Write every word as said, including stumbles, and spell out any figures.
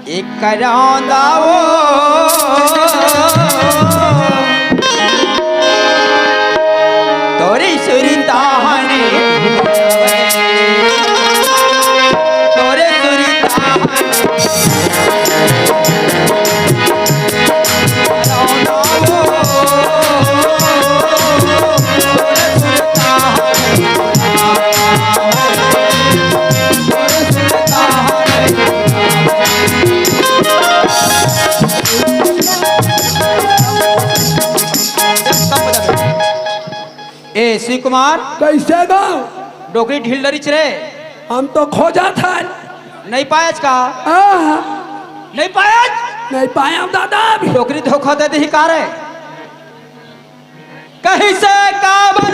एक करांदा वो तोरी सुरता हने, तोरे सुरता हने। ए शिव कुमार, कइसे गो? डोकरी ढील डरिच रे। हम तो खोजत हन। नइ पायच का? आहा। नइ पायच? नइ पायंव दादा अभी। डोकरी धोखा दे दिही का रे? कइसे काबर?